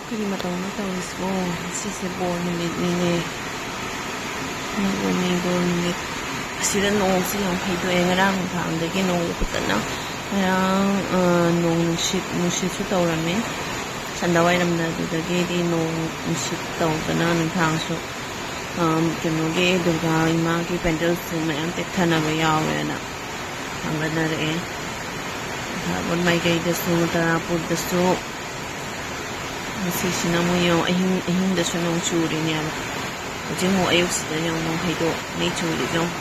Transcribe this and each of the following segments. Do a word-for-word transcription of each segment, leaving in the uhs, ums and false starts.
ꯀꯔꯤ ꯃꯇꯧꯅꯣ ꯇꯧꯔꯤꯁꯤꯕꯣ? ꯉꯁꯤꯁꯦ ꯕꯣꯔ ꯅꯨꯃꯤꯠꯅꯤꯅꯦ꯫ ꯅꯣꯡꯃꯩ ꯕꯣꯔ ꯅꯨꯃꯤꯠ꯫ ꯑꯁꯤꯗ ꯅꯣꯡꯁꯤ ꯌꯥꯝ ꯍꯩꯗꯣꯛꯑꯦ꯫ ꯉꯔꯥꯡ ꯅꯨꯡꯗꯥꯡꯗꯒꯤ ꯅꯣꯡꯁꯦ ꯐꯖꯅ, ꯉꯔꯥꯡ, ꯑ, ꯅꯣꯡ ꯅꯨꯡꯁꯤꯠ, ꯅꯨꯡꯁꯤꯠꯁꯨ ꯇꯧꯔꯝꯃꯦ꯫ ꯁꯟꯗꯥꯋꯥꯏꯔꯝꯗ ꯑꯗꯨꯗꯒꯤꯗꯤ ꯅꯣꯡ ꯅꯨꯡꯁꯤꯠ ꯇꯧꯗꯅ ꯅꯨꯡꯗꯥꯡꯁꯨ, ꯑ, ꯀꯩꯅꯣꯒꯤ ꯗꯨꯔꯒꯥ ꯏꯃꯥꯒꯤ ꯄꯦꯟꯗꯜꯁꯨ ꯃꯌꯥꯝ ꯇꯦꯛꯊꯅꯕ ꯌꯥꯎꯋꯦꯅ ꯊꯥꯡꯒꯠꯅꯔꯛꯑꯦ꯫ ꯁꯥꯕꯣꯟ ꯃꯥꯏꯀꯩꯗꯁꯨ, ꯇꯔꯥꯄꯨꯔꯗꯁꯨ ꯉꯁꯤꯁꯤꯅ ꯑꯃꯨꯛ ꯌꯦꯡꯉꯣ, ꯑꯍꯤꯡ, ꯑꯍꯤꯡꯗꯁꯨ ꯅꯣꯡ ꯆꯨꯔꯤꯅꯦꯕ꯫ ꯍꯧꯖꯤꯛ ꯑꯃꯨꯛ ꯑꯌꯨꯛꯁꯤꯗ ꯌꯦꯡꯉꯣ, ꯅꯣꯡ ꯍꯩꯗꯣꯛ, ꯃꯩ ꯆꯨꯔꯤꯁꯦ ꯌꯦꯡꯉꯣ꯫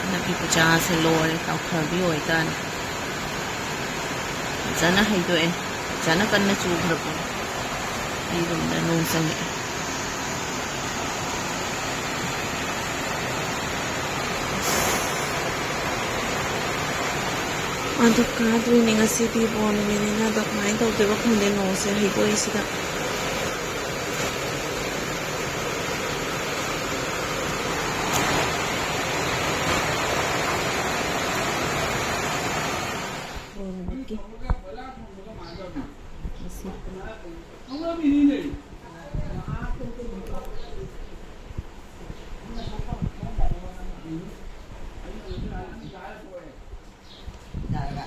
ꯍꯟꯗꯛꯀꯤ ꯄꯨꯖꯥꯁꯦ ꯂꯣꯏꯔꯦ, ꯇꯥꯎꯊꯕꯤ ꯑꯣꯏꯇꯥꯔꯦ꯫ ꯐꯖꯅ ꯍꯩꯗꯣꯛꯑꯦ, ꯐꯖꯅ ꯀꯟꯅ ꯆꯨꯈ꯭ꯔꯕꯅꯦ꯫ ꯑꯩꯔꯣꯝꯗ ꯅꯣꯡ ꯆꯪꯉꯛꯑꯦ꯫ ꯑꯗꯨ ꯀꯥꯗꯣꯏꯅꯦ ꯉꯁꯤꯗꯤ ꯕꯣꯔ ꯅꯨꯃꯤꯠꯅꯤꯅ꯫ ꯑꯗꯣ ꯀꯃꯥꯏꯅ ꯇꯧꯗꯣꯏꯕ ꯈꯪꯗꯦ ꯅꯣꯡꯁꯦ ꯍꯩꯗꯣꯛꯏꯁꯤꯗ꯫ ꯕꯣꯔ ꯅꯨꯃꯤꯠꯀꯤ ꯉꯁꯤ꯫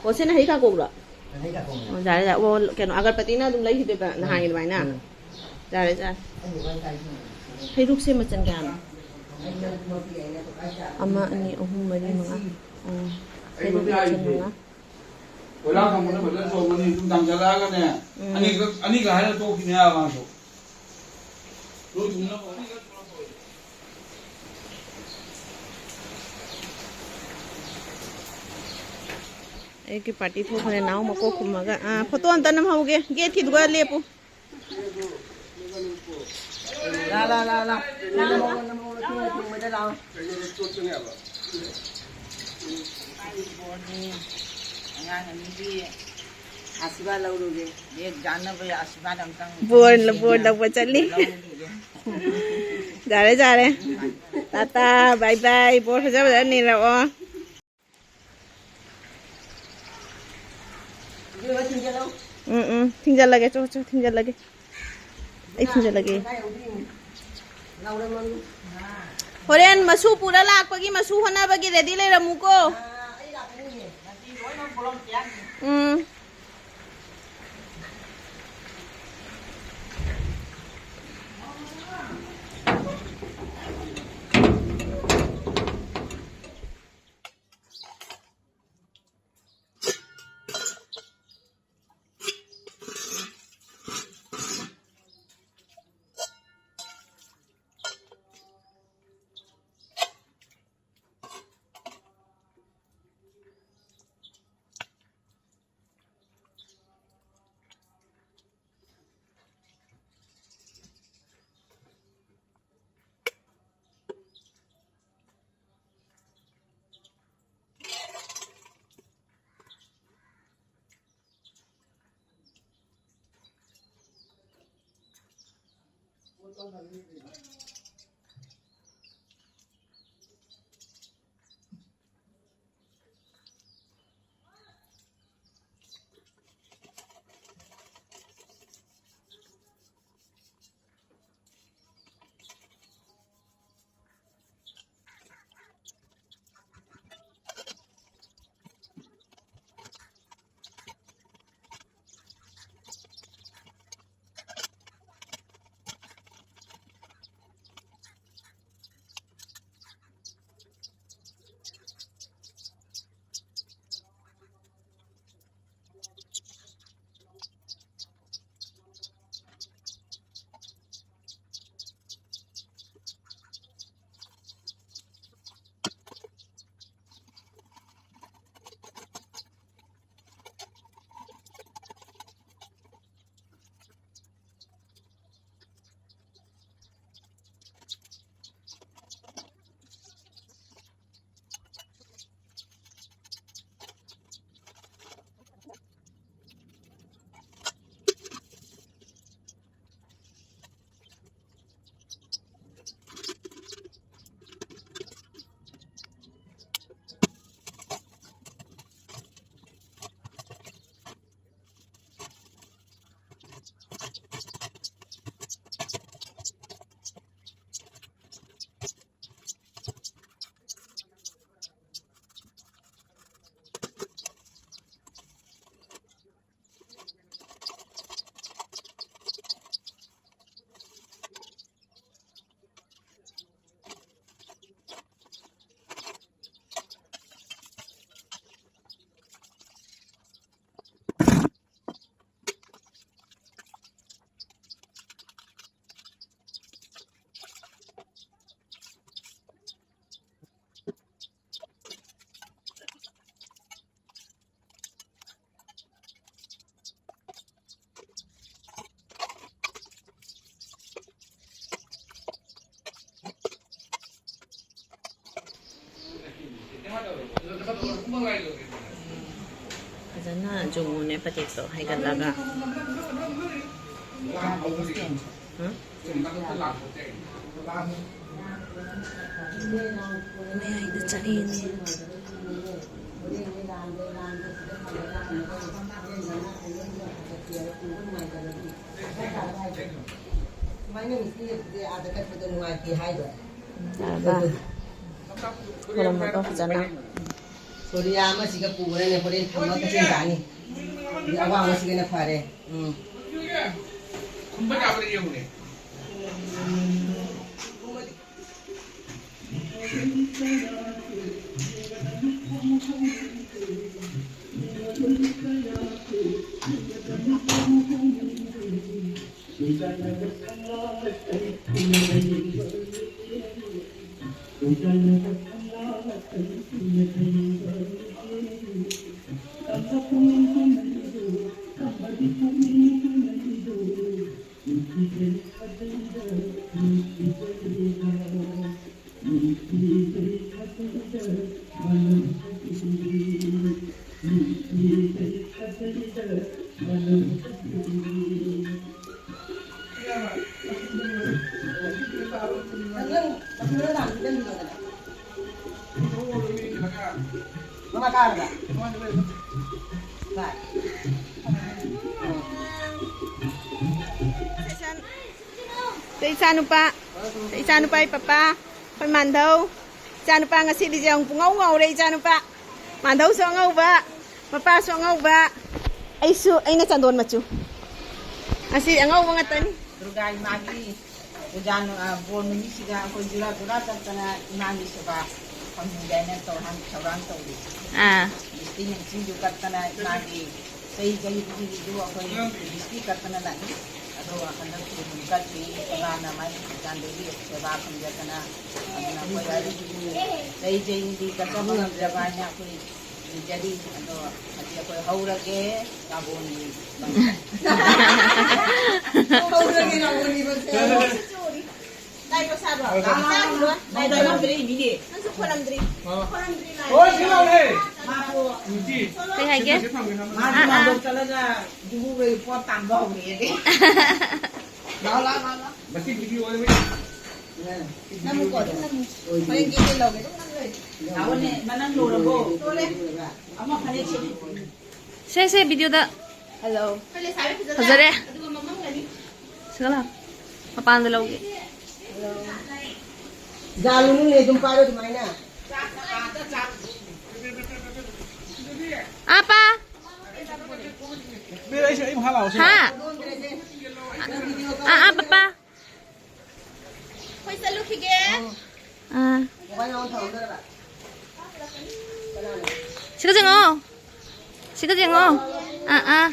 ꯑꯣ, ꯁꯤꯅ ꯍꯩ ꯀꯥꯀꯣꯛꯂꯣ? ꯑꯣ, ꯌꯥꯔꯦ, ꯌꯥꯔꯦ꯫ ꯑꯣ, ꯀꯩꯅꯣ, ꯑꯒꯔꯄꯇꯤꯅ ꯑꯗꯨꯝ ꯂꯩꯈꯤꯗꯣꯏꯕ ꯅꯍꯥꯟꯒꯤ ꯑꯗꯨꯃꯥꯏꯅ? ꯎꯝ꯫ ꯌꯥꯔꯦ, ꯌꯥꯔꯦ꯫ ꯍꯩꯔꯨꯛꯁꯦ ꯃꯆꯜ ꯀꯌꯥꯅꯣ? ꯑꯃ, ꯑꯅꯤ, ꯑꯍꯨꯝ, ꯃꯔꯤ, ꯃꯉꯥ꯫ ꯑꯣ, ꯍꯩꯔꯨꯛ ꯃꯆꯜ ꯃꯉꯥ꯫ ꯀꯣꯏꯂꯥ ꯊꯝꯕꯅ ꯐꯖꯅ ꯆꯣꯡꯒꯅꯤ, ꯑꯗꯨꯝ ꯗꯥꯝꯖꯜꯂꯛꯑꯒꯅꯦ, ꯎꯝ꯫ ꯑꯅꯤꯈꯛ, ꯑꯅꯤꯈꯛ ꯍꯥꯏꯔ ꯇꯣꯛꯈꯤꯅꯦ ꯑꯉꯥꯡꯁꯨ꯫ ꯅꯣꯏ ꯊꯨꯡꯅꯕ ꯑꯅꯤꯈꯛ ꯄꯨꯔꯛꯄ ꯑꯣꯏꯗꯤ꯫ ꯑꯌꯨꯛꯀꯤ ꯄꯥꯔꯇꯤ ꯊꯣꯛꯈ꯭ꯔꯦ, ꯅꯥꯎ ꯃꯀꯣꯛ ꯈꯨꯝꯃꯒ꯫ ꯑꯥ, ꯐꯣꯇꯣ ꯑꯝꯇ ꯅꯝꯍꯧꯒꯦ, ꯒꯦꯠꯀꯤꯗꯨꯒ ꯂꯦꯞꯄꯨ꯫ ꯂꯥ, ꯂꯥ, ꯂꯥ, ꯂꯥ꯫ ꯅꯪ ꯅꯃꯧ, ꯅꯃꯧ ꯊꯣꯡꯕꯗ ꯂꯥꯛꯑꯣ꯫ ꯑꯉꯥꯡ ꯑꯅꯤꯒꯤ ꯑꯥꯁꯤꯔꯕꯥꯗ ꯂꯧꯔꯨꯒꯦ꯫ ꯕꯦꯒ ꯌꯥꯟꯅꯕ ꯑꯥꯁꯤꯔꯕꯥꯗ ꯑꯝꯇꯪ ꯕꯣꯔ, ꯕꯣꯔ ꯂꯧꯕ ꯆꯠꯂꯤ꯫ ꯂꯧꯔꯨꯒꯦ꯫ ꯌꯥꯔꯦ, ꯌꯥꯔꯦ꯫ ꯇꯥꯇꯥ, ꯕꯥꯏ ꯕꯥꯏ꯫ ꯕꯣꯔ ꯐꯖ ꯐꯖꯅ ꯅꯤꯔꯛꯑꯣ꯫ ꯎꯝ, ꯎꯝ, ꯊꯤꯡꯖꯜꯂꯒꯦ, ꯆꯣ, ꯆꯣ, ꯊꯤꯡꯖꯜꯂꯒꯦ꯫ ꯑꯩ ꯊꯤꯡꯖꯜꯂꯒꯦ꯫ ꯍꯣꯔꯦꯟ ꯃꯁꯨ ꯄꯨꯔ ꯂꯥꯛꯄꯒꯤ ꯃꯁꯨ ꯍꯣꯠꯅꯕꯒꯤ ready ꯂꯩꯔꯝꯃꯨꯀꯣ꯫ ꯎꯝ꯫ ꯐꯖꯅ ꯖꯨꯃꯨꯅꯦ ꯄꯇꯦꯛꯇꯣ ꯍꯩꯒꯠꯂꯒ꯫ ꯎꯝ? ꯃꯌꯥꯏꯗ ꯆꯠꯂꯤꯅꯦ꯫ ꯁꯨꯃꯥꯏꯅ ꯃꯤꯁꯇ꯭ꯔꯤ ꯑꯗꯨꯗꯤ ꯑꯥꯗ ꯀꯠꯄꯗꯣ ꯅꯨꯡꯉꯥꯏꯇꯦ ꯍꯥꯏꯗꯣ꯫ ꯌꯥꯔꯕ? ꯈꯣꯏꯔꯝꯃꯒ ꯐꯖꯅ꯫ ꯀꯣꯔꯤꯌꯥ ꯑꯃꯁꯤꯒ ꯄꯨꯕꯅꯅꯦ ꯍꯣꯔꯦꯟ ꯊꯝꯃꯒ ꯀꯛꯆꯤꯡ ꯇꯥꯅꯤ꯫ ꯑꯗꯩ ꯑꯋꯥꯡꯕꯁꯤꯒꯅ ꯐꯔꯦ꯫ ꯎꯝ꯫ ꯁꯦ ꯏꯆꯥꯅꯨꯄꯥ, ꯁꯦ ꯏꯆꯥꯅꯨꯄꯥꯒꯤ ꯄꯄꯥ, ꯑꯩꯈꯣꯏ ꯃꯥꯟꯙꯧ꯫ ꯏꯆꯥꯅꯨꯄꯥ ꯉꯁꯤꯗꯤ ꯌꯥꯝ ꯄꯨꯡꯉꯧ ꯉꯧꯔꯦ ꯏꯆꯥꯅꯨꯄꯥ꯫ ꯃꯥꯟꯙꯧꯁꯨ ꯑꯉꯧꯕ, ꯃꯄꯥꯁꯨ ꯑꯉꯧꯕ, ꯑꯩꯁꯨ, ꯑꯩꯅ ꯆꯟꯗꯣꯟ ꯃꯆꯨ꯫ ꯉꯁꯤ ꯑꯉꯧꯕ ꯉꯥꯛꯇꯅꯤ꯫ ꯗꯨꯔꯒꯥ ꯏꯃꯥꯒꯤ ꯄꯨꯖꯥ ꯅꯨ-, ꯑ, ꯕꯣꯔ ꯅꯨꯃꯤꯠꯁꯤꯗ ꯑꯩꯈꯣꯏ ꯖꯨꯔꯥ ꯖꯨꯔꯥ ꯆꯠꯇꯅ ꯏꯃꯥꯒꯤ ꯁꯦꯕꯥ ꯐꯪꯍꯟꯒꯦ ꯍꯥꯏꯅ ꯊꯧꯔꯥꯡ, ꯊꯧꯔꯥꯡ ꯇꯧꯔꯤ꯫ ꯑꯥ꯫ ꯂꯤꯁꯇꯤꯡ ꯅꯨꯡꯁꯤꯡꯁꯨ ꯀꯠꯇꯅ ꯏꯃꯥꯒꯤ ꯆꯍꯤ ꯆꯍꯤꯗꯨꯒꯤꯁꯨ ꯑꯩꯈꯣꯏ ꯂꯤꯁꯇꯤ ꯀꯠꯇꯅ ꯂꯥꯛꯏ꯫ ꯑꯗꯣ ꯍꯟꯗꯛꯁꯨ ꯑꯗꯨꯝ ꯀꯠꯂꯤ꯫ ꯏꯃꯥꯅ ꯃꯥꯒꯤ ꯆꯥꯟꯗꯦꯜꯒꯤ ꯁꯦꯕꯥ ꯐꯪꯖꯗꯅ ꯑꯗꯨꯅ ꯑꯩꯈꯣꯏ ꯆꯍꯤ ꯆꯍꯤꯒꯤ ꯀꯠꯆꯕ ꯉꯝꯖꯕ ꯍꯥꯏꯅ ꯑꯩꯈꯣꯏ ꯅꯤꯖꯔꯤ꯫ ꯑꯗꯣ ꯍꯧꯖꯤꯛ ꯑꯩꯈꯣꯏ ꯍꯧꯔꯒꯦ ꯔꯥꯕꯣꯟꯒꯤ꯫ ꯍꯧꯔꯒꯦ ꯔꯥꯕꯣꯟꯒꯤ ꯃꯁꯦꯟ꯫ ꯂꯥꯏ ꯄ꯭ꯔꯁꯥꯗꯣ ꯆꯥꯔꯨꯔꯣ꯫ ꯂꯥꯏ ꯈꯣꯏꯔꯝꯗ꯭ꯔꯤ ꯃꯤꯗꯤ꯫ ꯅꯪꯁꯨ ꯈꯣꯏꯔꯝꯗ꯭ꯔꯤ꯫ ꯑꯥ꯫ ꯈꯣꯏꯔꯝꯗ꯭ꯔꯤ ꯂꯥꯏ꯫ ꯍꯣꯏ, ꯁꯤ ꯂꯥꯎꯅꯦ꯫ ꯀꯩ ꯍꯥꯏꯒꯦ? ꯃꯥꯁꯨ ꯑꯥ, ꯑꯥ꯫ ꯃꯥꯡꯒꯣꯜ ꯆꯠꯂꯒ ꯖꯨꯒꯨꯒꯤ ꯄꯣꯠ ꯇꯥꯟꯕ ꯍꯧꯔꯦꯗꯤ꯫ ꯂꯥꯛꯑꯣ, ꯂꯥꯛꯑꯣ, ꯂꯥꯛꯑꯣ, ꯂꯥꯛꯑꯣ꯫ ꯃꯁꯤ ꯚꯤꯗꯤꯑꯣ ꯑꯣꯏꯔꯦ꯫ ꯅꯝꯃꯨꯀꯣ, ꯑꯗꯨꯝ ꯅꯝꯃꯨ꯫ ꯍꯣꯔꯦꯟ ꯀꯦꯛ ꯂꯧꯒꯦ, ꯑꯗꯨꯝ ꯅꯝ ꯂꯩ꯫ ꯂꯥꯛꯑꯣꯅꯦ, ꯅꯪ ꯂꯣꯏꯔꯕꯣ? ꯂꯣꯏꯔꯦ꯫ ꯑꯃ ꯐꯅꯦꯛ ꯁꯦꯠꯂꯤ꯫ ꯁꯦ, ꯁꯦ, ꯚꯤꯗꯤꯑꯣꯗ꯫ ꯍꯜꯂꯣ꯫ ꯐꯖꯔꯦ꯫ ꯁꯤꯒ ꯂꯥꯎ꯫ ꯃꯄꯥꯟꯗ ꯂꯧꯒꯦ꯫ ꯖꯥꯂꯨꯅꯨꯅꯦ, ꯑꯗꯨꯝ ꯄꯥꯏꯔꯣ ꯑꯗꯨꯃꯥꯏꯅ꯫ ꯑꯥ, ꯄꯥ꯫ ꯍꯥ? ꯑꯥ, ꯑꯥ, ꯄꯄꯥ꯫ ꯑꯩꯈꯣꯏ ꯆꯠꯂꯨꯈꯤꯒꯦ꯫ ꯑꯥ꯫ ꯁꯤꯒ ꯌꯦꯡꯉꯣ꯫ ꯁꯤꯒ ꯌꯦꯡꯉꯣ꯫ ꯑꯥ, ꯑꯥ꯫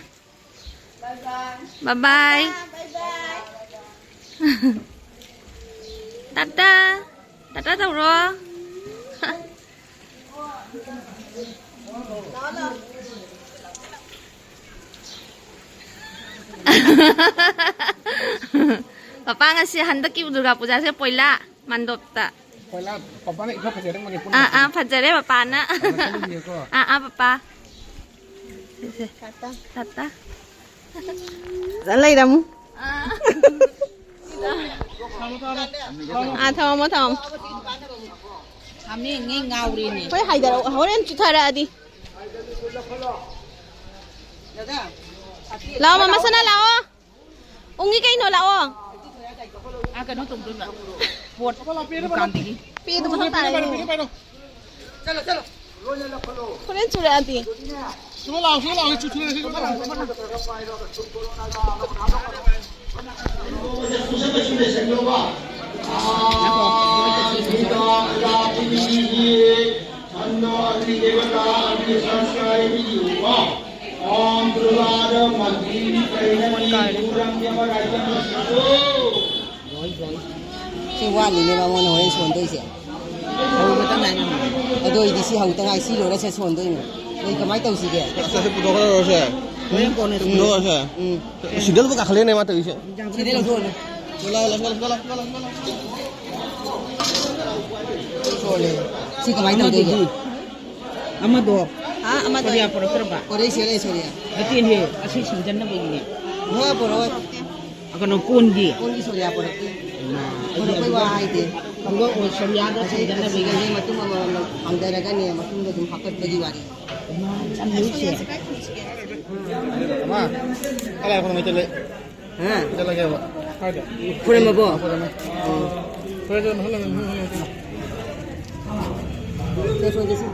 ꯕꯥꯏ ꯕꯥꯏ꯫ ꯇꯥꯇꯥ꯫ ꯇꯥꯇꯥ ꯇꯧꯔꯣ꯫ ꯄꯄꯥ ꯉꯁꯤ ꯍꯟꯗꯛꯀꯤ ꯗꯨꯔꯒꯥ ꯄꯨꯖꯥꯁꯦ ꯄꯣꯏꯂꯥ ꯃꯟꯗꯣꯞꯇ꯫ ꯄꯣꯏꯂꯥ ꯄꯄꯥꯅ ꯏꯐ ꯐꯖꯔꯝꯒꯅꯤ ꯄꯨꯟꯅ꯫ ꯑꯥ, ꯑꯥ, ꯐꯖꯔꯦ ꯄꯄꯥꯅ꯫ ꯑꯗ ꯆꯠꯂꯨꯁꯤꯀꯣ꯫ ꯑꯥ, ꯑꯥ, ꯄꯄꯥ꯫ ꯇꯥꯇꯥ꯫ ꯇꯥꯇꯥ꯫ ꯐꯖꯅ ꯂꯩꯔꯝꯃꯨ꯫ ꯑꯥ꯫ ꯑꯥ, ꯊꯝꯃꯣ, ꯊꯝꯃꯣ꯫ ꯍꯥꯃꯦꯡꯅꯦ ꯉꯥꯎꯔꯦꯅꯦ꯫ ꯍꯣꯏ, ꯍꯥꯏꯗꯔꯛꯑꯣ꯫ ꯍꯣꯔꯦꯟ ꯆꯨꯊꯔꯛꯑꯗꯤ꯫ ꯂꯥꯛꯑꯣ, ꯃꯃꯥ ꯁꯅꯥ, ꯂꯥꯛꯑꯣ꯫ ꯎꯪꯉꯤ ꯀꯩꯅꯣ, ꯂꯥꯛꯑꯣ꯫ ꯑꯥ, ꯀꯩꯅꯣ ꯇꯧꯗꯣꯏꯕ꯫ ꯄꯣꯠ ꯗꯨꯀꯥꯟꯗꯒꯤ꯫ ꯄꯦꯗꯨ ꯃꯊꯪ ꯇꯥꯔꯦ꯫ ꯍꯣꯔꯦꯟ ꯆꯨꯔꯛꯑꯗꯤ꯫ ꯁꯤ ꯋꯥꯠꯂꯤꯅꯦ ꯃꯉꯣꯟꯗ ꯍꯣꯔꯦꯟ ꯁꯣꯟꯗꯣꯏꯁꯦ꯫ ꯍꯧꯕꯇ ꯉꯥꯏꯔꯤ꯫ ꯑꯗꯨ ꯑꯣꯏꯗꯤ ꯁꯤ ꯍꯧꯇ ꯉꯥꯏ, ꯁꯤ ꯂꯣꯏꯔ ꯁꯦ ꯁꯣꯟꯗꯣꯏꯅꯦ꯫ ꯅꯣꯏ ꯀꯃꯥꯏꯅ ꯇꯧꯁꯤꯒꯦ? ꯑꯁ, ꯑꯁꯤ ꯄꯨꯊꯣꯛꯈ꯭ꯔꯔꯣꯏꯁꯦ꯫ ꯍꯣꯔꯦꯟ ꯀꯣꯟꯅ ꯁꯣꯟ-, ꯄꯨꯊꯣꯛꯈ꯭ꯔꯁꯦ꯫ ꯎꯝ꯫ ꯁꯤꯗ ꯂꯨꯄꯥ ꯀꯥꯈꯠꯂꯦꯅꯦ ꯃꯥ ꯇꯧꯔꯤꯁꯦ꯫ ꯁꯤꯗꯩ ꯂꯧꯊꯣꯛꯑꯣꯅꯦ꯫ ꯂꯥꯛꯑꯣ, ꯂꯥꯛꯑꯣ, ꯂꯥꯛꯑꯣ, ꯂꯥꯛꯑꯣ, ꯂꯥꯛꯑꯣ꯫ ꯁꯣꯜꯂꯦ꯫ ꯁꯤ ꯀꯃꯥꯏꯅ ꯇꯧꯗꯣꯏꯅꯣ? ꯑꯃꯗꯣ ꯑꯥ, ꯑꯃꯗꯣ ꯁꯣꯔꯤꯌꯥ ꯄꯨꯔꯛꯇ꯭ꯔꯕ? ꯄꯨꯔꯛꯏ, ꯁꯦ, ꯂꯩ, ꯁꯣꯔꯤꯌꯥ꯫ ꯅꯠꯇꯦꯅꯦ, ꯑꯁꯤ ꯁꯤꯡꯖꯟꯅꯕꯒꯤꯅꯦ꯫ ꯍꯣꯏ, ꯄꯨꯔꯛꯑꯣꯏ꯫ ꯑ, ꯀꯩꯅꯣ, ꯀꯣꯟꯒꯤ? ꯀꯣꯟꯒꯤ ꯁꯣꯔꯤꯌꯥ ꯄꯨꯔꯛꯇꯦ꯫ ꯏꯃꯥ, ꯑꯩꯗꯤ ꯄꯨꯔꯛꯄꯩ ꯋꯥ ꯍꯥꯏꯗꯦ꯫ ꯈꯣꯡꯗꯣꯛ, ꯑꯣ, ꯁꯣꯔꯤꯌꯥꯗꯣ ꯑꯁꯤ ꯁꯤꯡꯖꯟꯅꯕꯒꯤ꯫ ꯑꯁꯤꯗꯒꯤ ꯃꯇꯨꯝ ꯑꯃꯃꯝ ꯍꯥꯡꯗꯔꯒꯅꯦ, ꯃꯇꯨꯝꯗꯣ ꯑꯗꯨꯝ ꯍꯥꯞꯀꯠꯄꯒꯤ ꯋꯥꯔꯤ꯫ ꯏꯃꯥ, ꯌꯥꯝ ꯂꯨꯏꯁꯦ꯫ ꯑꯃ, ꯀꯗꯥꯏ ꯈꯨꯔꯨꯝꯃꯤ ꯆꯠꯂꯦ? ꯍꯥ? ꯆꯠꯂꯒꯦꯕ꯫ ꯈꯨꯔꯨꯝꯃꯕꯣ? ꯈꯨꯔꯨꯝꯃꯦ꯫ ꯑꯣ꯫ ꯈꯨꯔꯨꯝꯃꯦ, ꯈꯨꯔꯨꯝꯃꯦ, ꯈꯨꯔꯨꯝꯃꯦ꯫ ꯆꯠꯁꯣ, ꯆꯠꯁꯣ꯫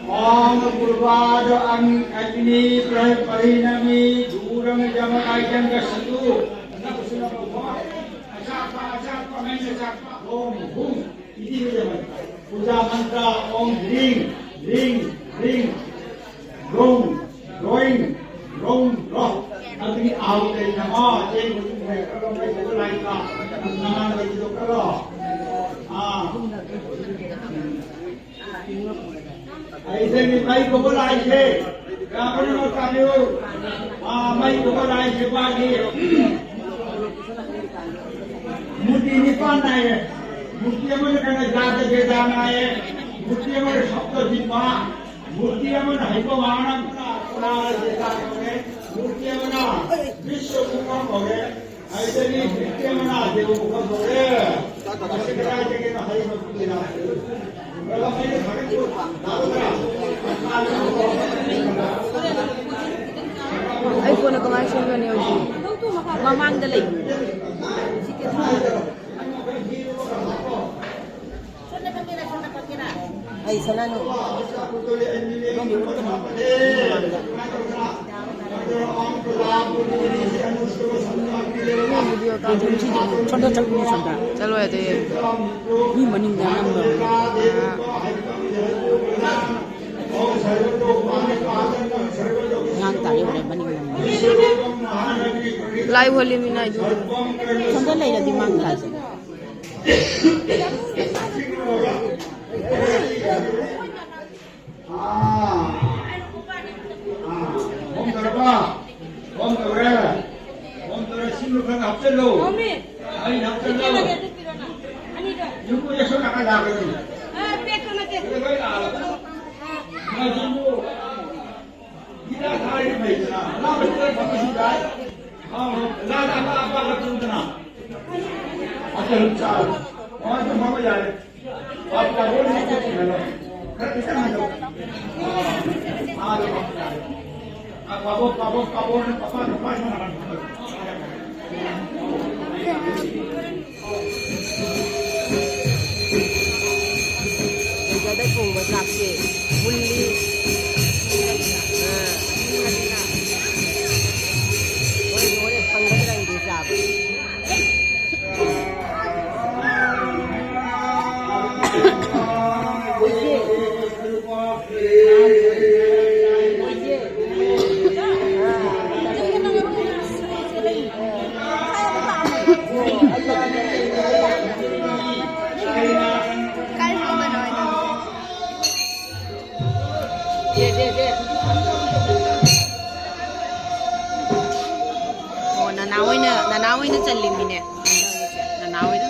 ॐ पूर्वाद अग्नि प्रह परिणमी दूरम जमकायं गच्छतु। ॐ हूं इति पूजा मंत्र। ॐ ह्रीं ह्रीं ह्रीं ग्रौं ग्रौं ग्रौं ग्रौं। अग्नि आहुति नमः। जय गुरु। नमः। हाँ। ऐसे भी मई को बोला ऐसे, ब्राह्मण को काटो। हाँ, मई को बोला ऐसे बाकी। मूर्ति निपान है, मूर्ति में कहना जाते के जाना है, मूर्ति में शब्द दीपा, मूर्ति में है को मानव, मूर्ति में विश्व कुंभ हो गए। ꯑꯩ ꯐꯣꯟꯅ ꯀꯃꯥꯏꯅ ꯁꯦꯝꯒꯅꯤ ꯍꯧꯖꯤꯛ? ꯃꯃꯥꯡꯗ ꯂꯩ꯫ ꯑꯩ ꯁꯅꯥꯅꯨ꯫ ꯁꯣꯝꯗ ꯆꯠꯂꯨꯅꯦ, ꯁꯣꯝꯗ꯫ ꯆꯠꯂꯣ ꯌꯥꯗꯦ꯫ ꯃꯤ ꯃꯅꯤꯡꯗ ꯅꯝꯕ꯫ ꯑꯉꯥꯡ ꯇꯥꯔꯦ ꯍꯣꯔꯦꯟ ꯃꯅꯤꯡ ꯅꯝꯕ꯫ ꯂꯥꯏ ꯍꯣꯜꯂꯤꯃꯤꯅ ꯑꯩꯗꯨ ꯁꯣꯝꯗ ꯂꯩꯔꯗꯤ ꯃꯥꯡ ꯇꯥꯏ꯫ ꯍꯣꯝ ꯇꯧꯔꯕ? ꯍꯣꯝ ꯇꯧꯔꯦ꯫ ꯍꯣꯝ ꯇꯧꯔꯦ꯫ ꯁꯤꯡꯗꯣ ꯈꯔ ꯍꯥꯞꯆꯤꯜꯂꯨ꯫ ꯍꯣꯝꯃꯤ꯫ ꯑꯩꯅ ꯍꯥꯞꯆꯤꯜꯂꯨ꯫ ꯄꯤꯔꯛꯑꯣꯅꯦ, ꯑꯗꯨ ꯄꯤꯔꯛꯑꯣꯅꯦ꯫ ꯑꯅꯤꯗꯣ꯫ ꯌꯨꯝꯕꯨ ꯌꯦꯁꯣꯟꯅ ꯁꯤꯗ ꯊꯣꯡꯕ ꯆꯥꯛꯁꯦ ꯃꯨꯜꯂꯤ꯫ ꯑꯥ꯫ ꯍꯣꯏ, ꯍꯣꯏ, ꯐꯪꯒꯗ꯭ꯔꯥ ꯌꯦꯡꯒꯦ ꯆꯥꯕ꯫ ꯑꯣ, ꯅꯅꯥꯎ ꯍꯣꯏꯅ, ꯅꯅꯥꯎ ꯍꯣꯏꯅ ꯆꯜꯂꯤꯃꯤꯅꯦ꯫ ꯅꯅꯥꯎ ꯍꯣꯏꯅ꯫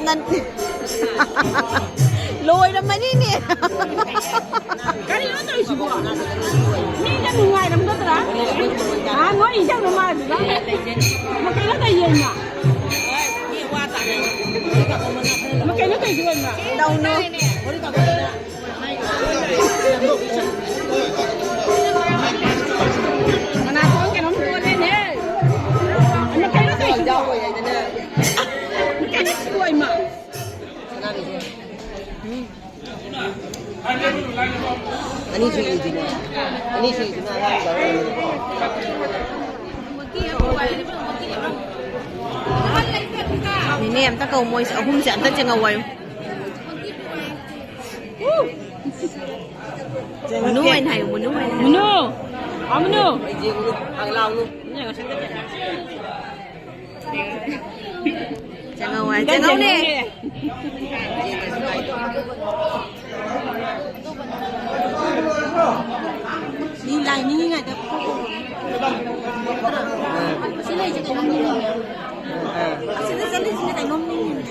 ꯅꯟ-, ꯂꯣꯏꯔꯝꯃꯅꯤꯅꯦ꯫ ꯀꯔꯤꯅꯣ ꯇꯧꯔꯤꯁꯤꯕꯣ? ꯃꯤꯒ ꯅꯨꯡꯉꯥꯏꯔꯝꯒꯗ꯭ꯔꯥ? ꯑꯥ, ꯅꯣꯏ ꯏꯟꯖꯥꯡ ꯃꯃꯥꯗꯨꯒ꯫ ꯃꯥ ꯀꯩꯅꯣ ꯇꯧꯔꯤꯁꯤꯕꯣ? ꯃꯥ ꯀꯩꯅꯣ ꯇꯧꯔꯤꯁꯤꯕꯣ? ꯇꯧꯅꯨ꯫ ꯃꯅꯥꯇꯣꯟ ꯀꯩꯅꯣꯝ ꯇꯣꯜꯂꯦꯅꯦ꯫ ꯑꯃ ꯀꯩꯅꯣ ꯇꯧꯏꯁꯤꯕꯣ? ꯀꯩꯅꯣ ꯁꯤꯕꯣ ꯏꯃꯥ? ꯑꯅꯤꯁꯨ ꯏꯗꯨꯅ, ꯑꯅꯤꯁꯨ ꯏꯗꯨꯅ ꯑꯉꯥꯡ ꯂꯧꯔꯒ꯫ ꯅꯦꯅꯦ ꯑꯝꯇ ꯀꯧ, ꯃꯣꯏꯁꯦ ꯑꯍꯨꯝꯁꯦ ꯑꯝꯇ ꯆꯦꯡꯉꯧ ꯍꯥꯏꯌꯨ꯫ ꯃꯨꯅꯨ ꯑꯣꯏꯅ ꯍꯥꯏꯌꯨ, ꯃꯨꯅꯨ ꯑꯣꯏꯅ ꯍꯥꯏꯌꯨ꯫ ꯃꯨꯅꯨ! ꯑꯥ, ꯃꯨꯅꯨ! ꯆꯦꯡꯉꯧ ꯍꯥꯏ, ꯆꯦꯡꯉꯧꯅꯦ! ꯃꯤ ꯂꯥꯏ ꯅꯤꯡꯉꯤꯉꯩꯗ ꯁꯤ ꯂꯩꯁꯦ ꯀꯩꯅꯣꯝ ꯅꯤꯡꯉꯤꯅꯦ꯫ ꯑꯁꯤꯗ ꯆꯠꯂꯤꯁꯤꯅ ꯀꯩꯅꯣꯝ ꯅꯤꯡꯉꯤꯅꯦ꯫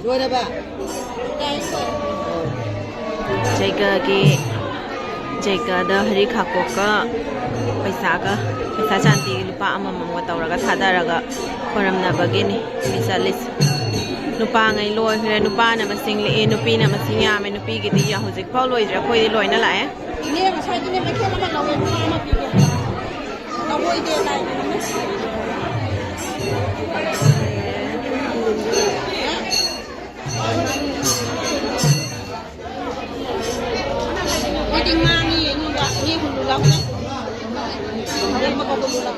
ꯂꯣꯏꯔꯕ? ꯖꯩꯒꯒꯤ, ꯖꯩꯒꯗ ꯍꯔꯤ ꯈꯥꯀꯣꯛꯀ ꯄꯩꯁꯥꯒ, ꯄꯩꯁꯥ ꯆꯥꯟꯗꯤ ꯂꯨꯄꯥ ꯑꯃꯃꯝꯒ ꯇꯧꯔꯒ ꯊꯥꯗꯔꯒ ꯈꯣꯏꯔꯝꯅꯕꯒꯤꯅꯤ ꯃꯤ ꯆꯠꯂꯤꯁꯦ꯫ ꯅꯨꯄꯥꯉꯩ ꯂꯣꯏꯈ꯭ꯔꯦ, ꯅꯨꯄꯥꯅ ꯃꯁꯤꯡ ꯂꯤꯛꯑꯦ, ꯅꯨꯄꯤꯅ ꯃꯁꯤꯡ ꯌꯥꯝꯃꯦ, ꯅꯨꯄꯤꯒꯤꯗꯤ ꯍꯧꯖꯤꯛꯐꯥꯎ ꯂꯣꯏꯗ꯭ꯔꯦ, ꯑꯩꯈꯣꯏꯗꯤ ꯂꯣꯏꯅ ꯂꯥꯛꯑꯦ꯫ ꯏꯅꯦ, ꯉꯁꯥꯏꯗꯤꯅꯦ ꯃꯩꯈꯦꯠ ꯑꯃ ꯂꯧꯋꯦ, ꯂꯨꯄꯥ ꯑꯃ ꯄꯤꯒꯦ꯫ ꯂꯧꯕ ꯑꯣꯏꯗꯦ, ꯂꯥꯏꯒꯤ꯫ ꯑꯩꯗꯤ ꯉꯥꯡꯉꯤ ꯑꯩꯉꯣꯟꯗ, ꯃꯤ ꯍꯨꯜꯂꯨ ꯂꯥꯎꯅꯦ꯫ ꯃꯤ ꯑꯃꯒ ꯍꯨꯜꯂꯨ ꯂꯥꯎ꯫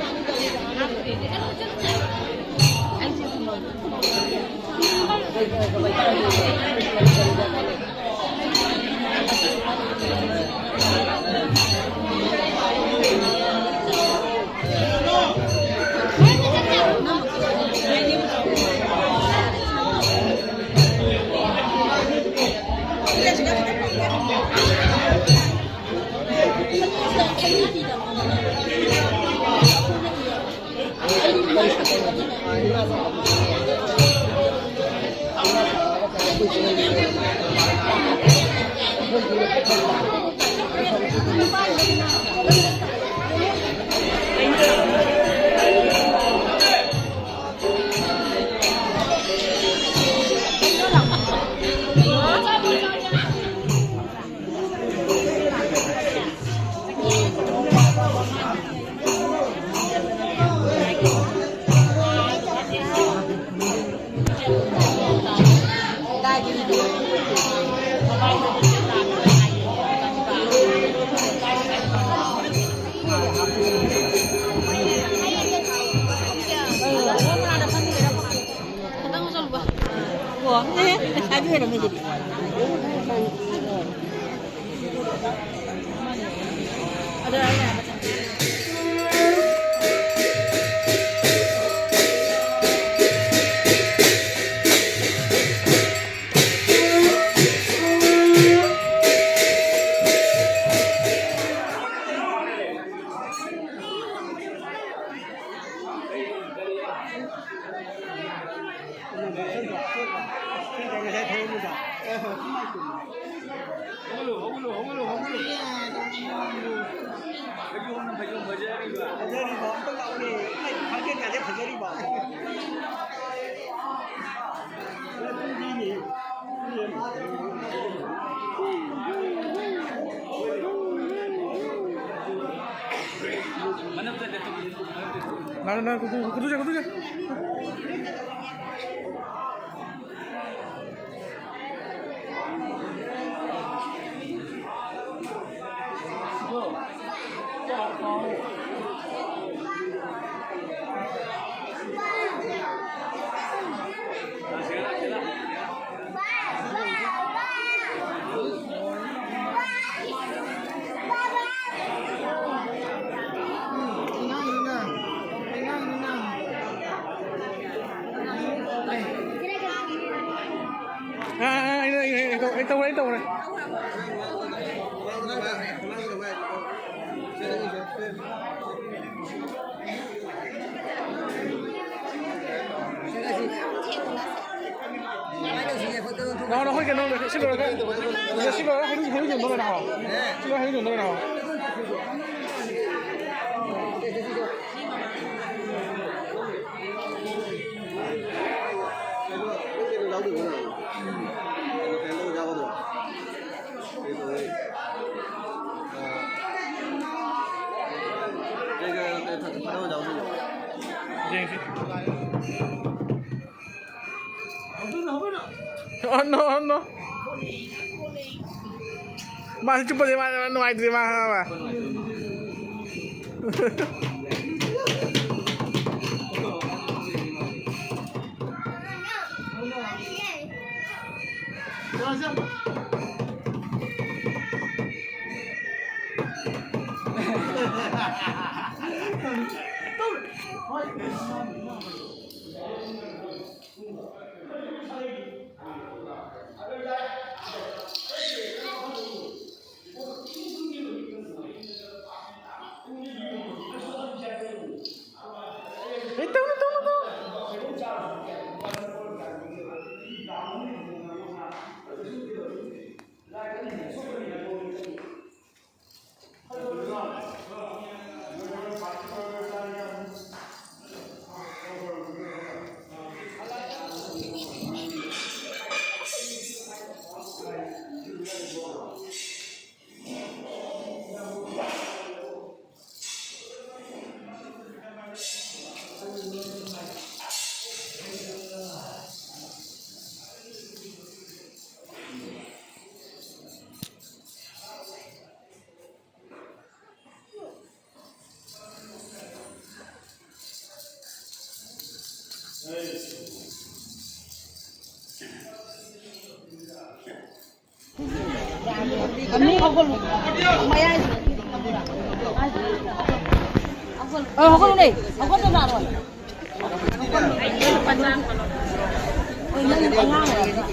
ꯐꯖꯔꯤꯕ ꯑꯝꯇ ꯂꯥꯛꯎꯅꯦ꯫ ꯐꯖꯔꯤꯕ꯫ ꯅꯪ, ꯅꯪ, ꯀꯨ-, ꯀꯨ-, ꯀꯨꯊꯨꯖꯦ, ꯀꯨꯊꯨꯖꯦ꯫ ꯑꯥ, ꯑꯥ, ꯑꯩ, ꯑꯩ, ꯑꯩ, ꯑꯩ ꯇꯧ-, ꯑꯩ ꯇꯧꯔꯦ, ꯑꯩ ꯇꯧꯔꯦ꯫ ꯅꯈꯣꯏ ꯀꯩꯅꯣ ꯁꯤ ꯂꯣꯏꯔꯒ꯫ ꯁꯤ ꯂꯣꯏꯔ ꯍꯩꯔꯨꯛ, ꯍꯩꯔꯨꯛ ꯌꯣꯟꯗꯧꯔꯦ ꯅꯍꯣ꯫ ꯁꯤ ꯂꯣꯏꯔ ꯍꯩꯔꯨꯛ ꯌꯣꯟꯗꯧꯔꯦ ꯅꯍꯣ꯫ ꯌꯦꯡꯁꯤ꯫ Oh no, oh no. ꯃꯥꯁꯨ ꯆꯨꯞꯄꯁꯦ ꯃꯥ ꯅꯨꯡꯉꯥꯏꯇ꯭ꯔꯦ ꯃꯥ ꯈꯪꯉꯕ꯫ ꯑ, ꯍꯧꯒꯠꯂꯨꯅꯦ꯫ ꯍꯧꯒꯠꯇ ꯂꯥꯛꯑꯣ꯫ ꯍꯣꯏ, ꯅꯪ ꯑꯉꯥꯡ ꯑꯣꯏꯔꯒ꯫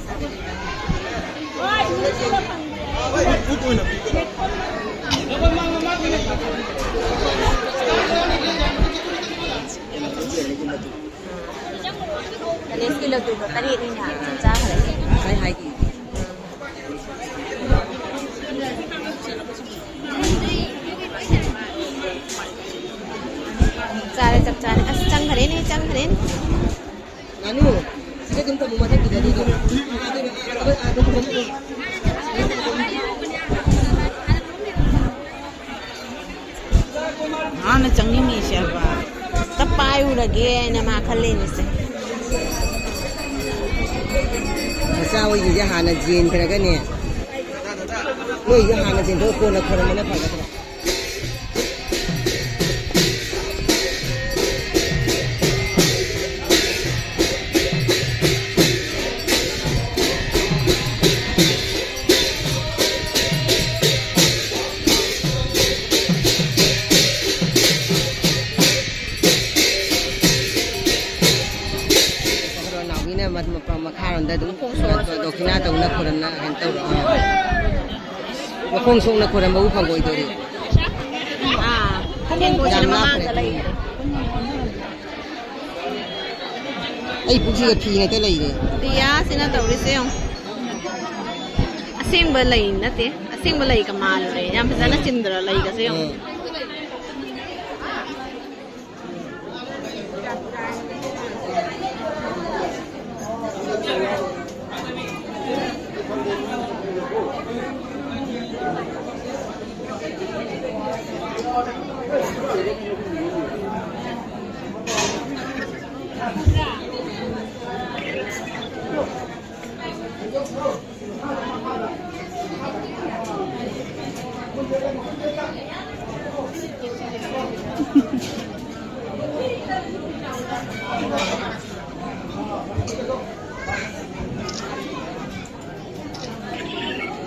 ꯀꯂꯦꯖꯀꯤ ꯂꯗꯨꯗꯣ ꯇꯔꯦꯠꯅꯤꯅ ꯆꯞ ꯆꯥꯈ꯭ꯔꯦ꯫ ꯉꯁꯥꯏ ꯍꯥꯏꯈꯤꯕꯗꯣ꯫ ꯆꯪꯈ꯭ꯔꯦꯅꯦ꯫ ꯅꯥꯅꯨ, ꯁꯤꯗ ꯑꯗꯨꯝ ꯊꯝꯃꯨ, ꯃꯊꯛꯇꯨꯗ ꯑꯗꯨꯝ ꯊꯝꯃꯨ꯫ ꯃꯥꯅ ꯆꯪꯅꯤꯡꯉꯤꯁꯦ ꯍꯥꯏꯕ꯫ ꯑꯝꯇ ꯄꯥꯏꯔꯨꯔꯒꯦꯅ ꯃꯥ ꯈꯜꯂꯤꯅꯤꯁꯦ꯫ ꯃꯆꯥ ꯍꯣꯏꯒꯤꯁꯦ ꯍꯥꯟꯅ ꯆꯦꯟꯈ꯭ꯔꯒꯅꯦ꯫ ꯃꯣꯏꯁꯦ ꯍꯥꯟꯅ ꯆꯦꯟꯊꯣꯛ ꯀꯣꯟꯅ ꯈꯣꯏꯔꯝꯕꯅ ꯐꯒꯗ꯭ꯔꯥ? ꯅꯥꯎꯕꯤꯅ ꯃꯈꯥꯔꯣꯝꯗ ꯑꯗꯨꯝ ꯃꯈꯣꯡ ꯁꯣꯛꯑꯁꯨ ꯗꯣꯈꯤꯅꯥ ꯇꯧꯅ ꯈꯣꯏꯔꯝꯅ ꯀꯩꯅꯣ ꯇꯧꯔꯣ꯫ ꯃꯈꯣꯡ ꯁꯣꯛꯅ ꯈꯣꯏꯔꯝꯕꯕꯨ ꯐꯪꯒꯣꯏꯗꯣꯔꯤ꯫ ꯑꯥ, ꯇꯦꯡꯀꯣꯠꯁꯤꯅ ꯌꯥꯝ ꯂꯥꯞꯈ꯭ꯔꯦ꯫ ꯃꯃꯥꯡꯗ ꯂꯩꯈ꯭ꯔꯦ꯫ ꯑꯩ ꯄꯨꯛꯁꯤꯗ ꯐꯤ ꯉꯥꯛꯇ ꯂꯩꯔꯦ꯫ ꯄꯤꯌꯥꯁꯤꯅ ꯇꯧꯔꯤꯁꯦ ꯌꯦꯡꯉꯨ꯫ ꯑꯁꯦꯡꯕ ꯂꯩ ꯅꯠꯇꯦ, ꯑꯁꯦꯡꯕ ꯂꯩꯒ ꯃꯥꯜꯂꯨꯔꯦ꯫ ꯌꯥꯝ ꯐꯖꯅ ꯆꯤꯟꯗ꯭ꯔꯣ ꯂꯩꯒꯁꯦ ꯌꯦꯡꯉꯨ꯫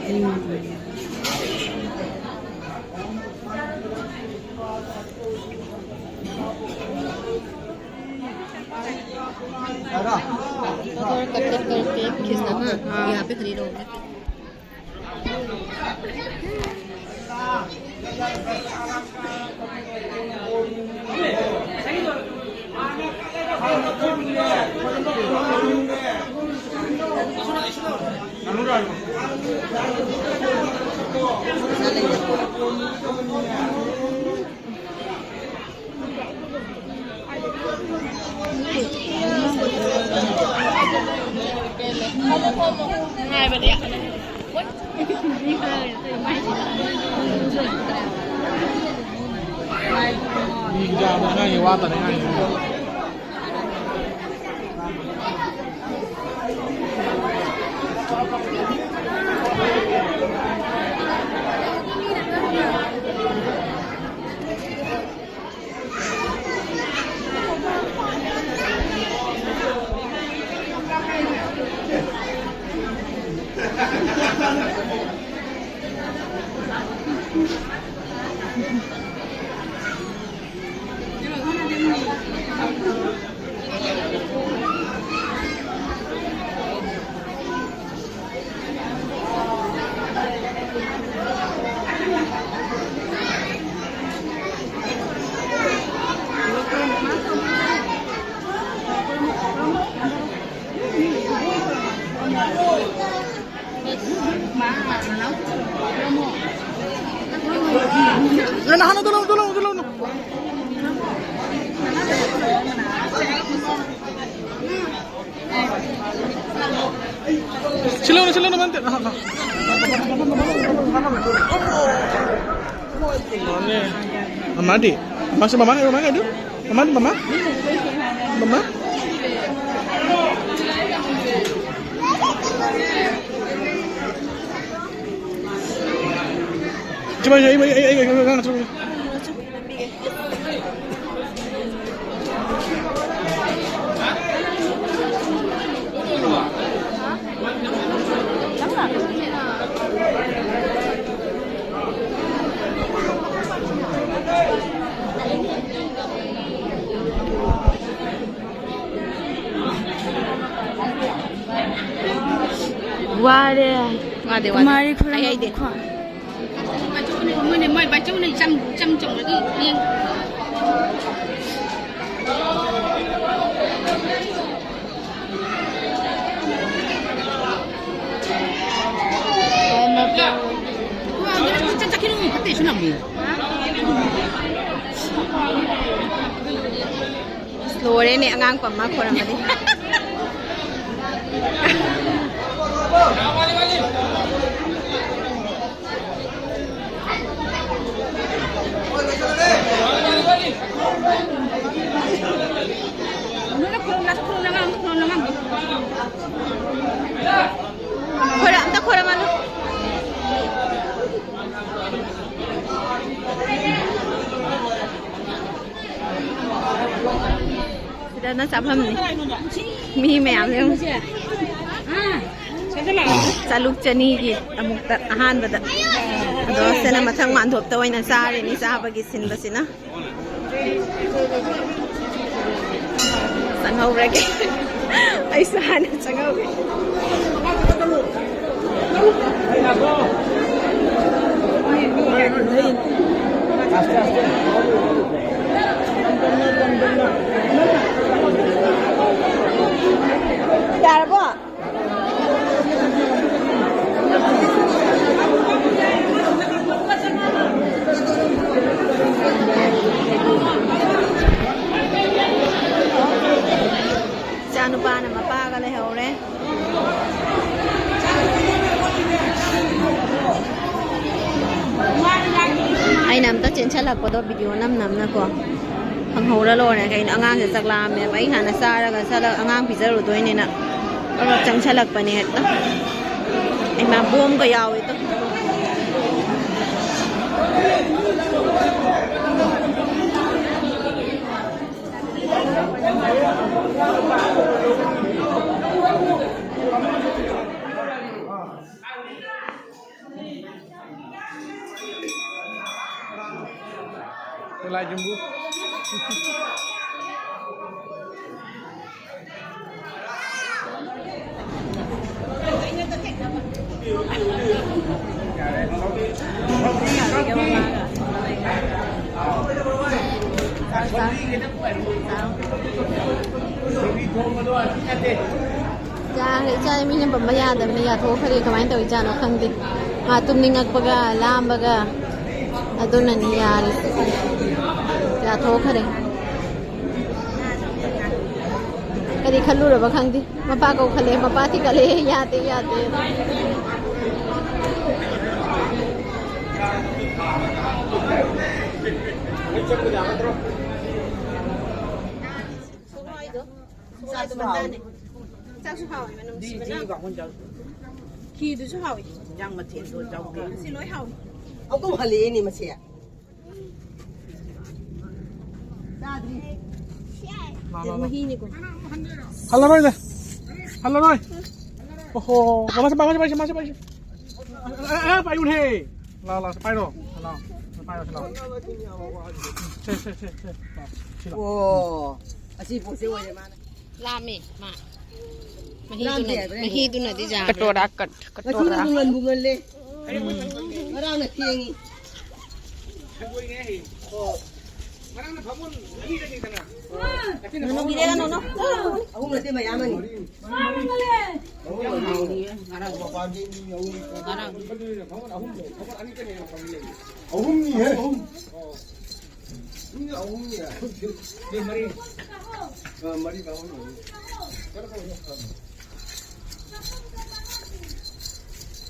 ꯎꯝ꯫ थोड़ा कट कट करके खींचना। हाँ, हाँ। यहाँ पे खड़ी रहोगे। ꯅꯨꯡꯉꯥꯏꯕꯅꯦ꯫ ꯃꯤ ꯌꯥꯝꯅ ꯉꯥꯡꯉꯤ, ꯋꯥꯇꯅꯤ ꯉꯥꯡꯉꯤ꯫ Sila na, sila naman. Mama di. Masih mama, mama ada? Mama, mama? Mama? Coba, ayo, ayo, ayo, ayo, ayo, ayo, ayo. ꯋꯥꯔꯦ꯫ ꯋꯥꯗꯦ, ꯋꯥꯗꯦ꯫ ꯃꯥꯔꯤ ꯈꯨꯔꯨꯝꯕ ꯑꯩ ꯍꯩꯗꯦ꯫ ꯈ꯭ꯋꯥꯡ꯫ ꯃꯣꯏꯅ, ꯃꯣꯏ ꯕꯥꯆꯧꯅ ꯏꯆꯝ, ꯏꯆꯝ ꯆꯝꯕꯒꯤ ꯌꯦꯡ-, ꯂꯣꯏꯔꯦꯅꯦ, ꯑꯉꯥꯡ ꯄꯝꯃ ꯈꯣꯏꯔꯝꯃꯗꯤ꯫ ꯈꯣꯏꯔ-, ꯑꯝꯇ ꯈꯣꯏꯔꯝꯃꯜꯂꯨ꯫ ꯁꯤꯗꯅ ꯆꯥꯐꯝꯅꯤ꯫ ꯃꯤ ꯃꯌꯥꯝ ꯌꯦꯡꯉꯨ꯫ ꯆꯥꯂꯨꯛ ꯆꯅꯤꯒꯤ ꯑꯃꯨꯛꯇ ꯑꯍꯥꯟꯕꯗ꯫ ꯑꯗꯣ ꯁꯤꯅ ꯃꯊꯪ ꯃꯥꯟꯗꯣꯞꯇ ꯑꯣꯏꯅ ꯆꯥꯔꯤꯅꯤ, ꯆꯥꯕꯒꯤ ꯁꯤꯟꯕꯁꯤꯅ꯫ ꯆꯪꯍꯧꯔꯒꯦ꯫ ꯑꯩꯁꯨ ꯍꯥꯟꯅ ꯆꯪꯍꯧꯒꯦ꯫ ꯌꯥꯔꯕꯣ? ꯏꯆꯥꯅꯨꯄꯥꯅ ꯃꯄꯥꯒ ꯂꯩꯍꯧꯔꯦ꯫ ꯑꯩꯅ ꯑꯝꯇ ꯆꯦꯟꯁꯤꯜꯂꯛꯄꯗꯣ ꯚꯤꯗꯤꯑꯣ ꯅꯝ ꯅꯝꯅꯀꯣ꯫ ꯐꯪꯍꯧꯔ ꯂꯣꯏꯔꯦ ꯀꯩꯅꯣ꯫ ꯑꯉꯥꯡꯁꯦ ꯆꯥꯛ ꯂꯥꯝꯃꯦꯕ꯫ ꯑꯩ ꯍꯥꯟꯅ ꯆꯥꯔꯒ ꯆꯠꯂ ꯑꯉꯥꯡ ꯄꯤꯖꯔꯨꯗꯣꯏꯅꯤꯅ꯫ ꯆꯪꯁꯜꯂꯛꯄꯅꯦ ꯍꯦꯛꯇ꯫ ꯏꯃꯥ ꯕꯣꯝꯒ ꯌꯥꯎꯋꯦ ꯇꯨ꯫ ꯂꯥꯏ ꯌꯨꯝꯕꯨ꯫ ꯌꯥꯔꯦ, ꯏꯆꯥ ꯃꯤꯅ ꯄꯝꯕ ꯌꯥꯗꯕꯅꯤ, ꯌꯥꯊꯣꯛꯈ꯭ꯔꯦ꯫ ꯀꯃꯥꯏꯅ ꯇꯧꯔꯤꯖꯥꯠꯅꯣ ꯈꯪꯗꯦ꯫ ꯃꯥ ꯇꯨꯝꯅꯤꯡꯉꯛꯄꯒ ꯂꯥꯝꯕꯒ ꯑꯗꯨꯅꯅꯤ ꯌꯥꯔꯤꯁꯦ꯫ ꯌꯥꯊꯣꯛꯈ꯭ꯔꯦ꯫ ꯀꯔꯤ ꯈꯜꯂꯨꯔꯕ ꯈꯪꯗꯦ꯫ ꯃꯄꯥ ꯀꯧꯈꯠꯂꯦ, ꯃꯄꯥ ꯊꯤꯒꯠꯂꯦ, ꯌꯥꯗꯦ, ꯌꯥꯗꯦ꯫ ꯆꯥꯛꯁꯨ ꯍꯥꯎꯋꯤ꯫ ꯆꯥꯛꯁꯨ ꯍꯥꯎꯋꯤ, ꯃꯅꯝ ꯅꯨꯡꯁꯤꯕꯅ꯫ ꯈꯤꯗꯨꯁꯨ ꯍꯥꯎꯋꯤ꯫ ꯏꯟꯖꯥꯡ ꯃꯊꯦꯜꯗꯣ ꯌꯥꯎꯗꯦ꯫ ꯁꯤ ꯂꯣꯏ ꯍꯥꯎꯋꯤ꯫ ꯑꯗꯨꯝ ꯍꯜꯂꯛꯑꯦꯅꯦ ꯃꯁꯦ꯫ ꯆꯥꯗ꯭ꯔꯤ꯫ ꯂꯥ, ꯂꯥ, ꯂꯥ꯫ ꯃꯍꯤꯅꯤꯀꯣ꯫ ꯍꯜꯂꯔꯣꯏꯗ꯫ ꯍꯜꯂꯔꯣꯏ꯫ ꯑꯣꯍꯣ꯫ ꯃꯥꯁꯦ ꯄꯥꯏ, ꯃꯥꯁꯦ ꯄꯥꯏ, ꯃꯥꯁꯦ ꯄꯥꯏ꯫ ꯑ, ꯑ, ꯑ, ꯄꯥꯏꯌꯨꯅꯦ꯫ ꯂꯥ, ꯂꯥ, ꯄꯥꯏꯔꯣ꯫ ꯂꯥ, ꯄꯥꯏꯔꯣ, ꯂꯥ꯫ ꯁꯦ, ꯁꯦ, ꯁꯦ, ꯁꯦ꯫ ꯁꯤ ꯂꯥ꯫ ꯑꯣ꯫ ꯑꯁꯤ ꯄꯣꯠꯁꯦ ꯑꯣꯏꯔꯦ ꯃꯥꯅ꯫ ꯂꯥꯝꯃꯦ ꯃꯥ꯫ ꯂꯥꯝꯗꯦ ꯃꯍꯤꯗꯨꯅ-, ꯍꯥꯏꯕꯅꯦ꯫ ꯃꯍꯤꯗꯨꯅꯗꯤ ꯌꯥꯗ꯭ꯔꯦ꯫ ꯀꯇꯣꯔꯥ ꯀꯠ, ꯉꯁꯤꯅ ꯀꯇꯣꯔꯥ꯫ ꯅꯣꯡꯉꯟꯕꯨ ꯉꯜꯂꯦ꯫ ꯉꯔꯥꯡꯅ ꯊꯦꯡꯉꯤ꯫ ꯅꯣꯅꯣ, ꯄꯤꯔꯦꯒ, ꯅꯣꯅꯣ꯫ ꯑꯍꯨꯝ ꯅꯠꯇꯦ, ꯃꯌꯥꯝ ꯑꯅꯤ꯫ ꯉꯔꯥꯡ꯫ ꯑꯍꯨꯝꯅꯤ ꯍꯦ꯫ ꯃꯤ ꯑꯍꯨꯝꯅꯤ꯫ ꯃꯤ ꯃꯔꯤ꯫ ꯑ, ꯃꯔꯤ ꯀꯥꯡꯕꯨ꯫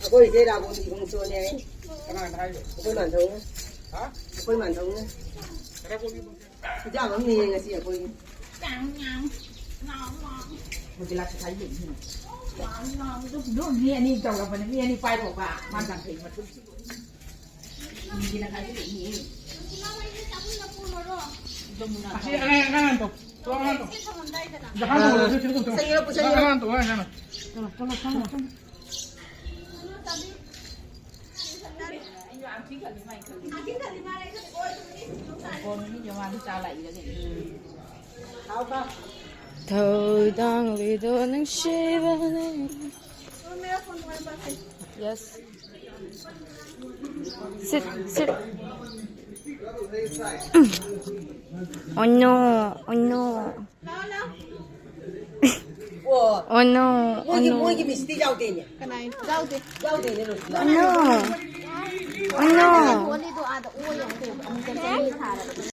ꯑꯩꯈꯣꯏ ꯏꯆꯦ ꯔꯥꯒꯣꯟꯒꯤ ꯈꯣꯡꯆꯣꯅꯦ ꯍꯥꯏ꯫ ꯀꯅꯥꯅ ꯍꯥꯏꯕ? ꯑꯩꯈꯣꯏ ꯃꯥꯟꯊꯧꯅ꯫ ꯍꯥ? ꯑꯩꯈꯣꯏ ꯃꯥꯟꯊꯧꯅ꯫ ꯔꯥꯒꯣꯟꯒꯤ ꯈꯣꯡꯆꯣ꯫ ꯏꯟꯖꯥꯡ ꯑꯃꯅꯤꯌꯦ ꯉꯁꯤ ꯑꯩꯈꯣꯏꯒꯤ꯫ ꯃꯣꯇꯤꯂꯥ ꯄꯩꯁꯥ ꯌꯦꯡꯉꯤ꯫ ꯃꯤ ꯑꯅꯤ ꯇꯧꯔꯕꯅꯦ, ꯃꯤ ꯑꯅꯤ ꯄꯥꯏꯔꯣꯕ꯫ ꯃꯥ ꯌꯥꯡꯈꯩ ꯃꯇꯨꯡ꯫ ꯑꯁꯤ ꯑꯉꯥꯡ, ꯑꯉꯥꯡ ꯇꯣ꯫ ꯇꯣ, ꯑꯉꯥꯡ ꯇꯣ꯫ ꯆꯪꯉꯛꯑꯣ, ꯄꯨꯁꯜꯂꯛꯑꯣ꯫ ꯑꯉꯥꯡ ꯇꯣ, ꯑꯉꯥꯡ ꯇꯣ꯫ ꯆꯠꯂꯣ, ꯆꯠꯂꯣ, ꯆꯠꯂꯣ, ꯆꯠꯂꯣ꯫ ꯊꯧꯗꯥꯡ ꯂꯩꯗꯣ ꯅꯨꯡꯁꯤꯕꯅꯦ꯫ Yes. Sit, sit. Oh no, oh no. ꯑꯣ, Oh no, oh ꯃꯣꯏꯒꯤ, no. ꯃꯣꯏꯒꯤ ꯃꯤꯁꯇꯤ ꯌꯥꯎꯗꯦꯅꯦ꯫ ꯀꯅꯥꯏ? ꯌꯥꯎꯗꯦ꯫ ꯌꯥꯎꯗꯦꯅꯦ, ꯔꯣꯁꯤꯅꯥ꯫ Oh no. Oh no. ꯑꯣꯂꯤꯗꯣ ꯑꯥꯗ ꯑꯣ ꯌꯧꯈ꯭ꯔꯦꯕ꯫ ꯑꯃꯨꯛꯇ ꯆꯍꯤ ꯊꯥꯔꯕ꯫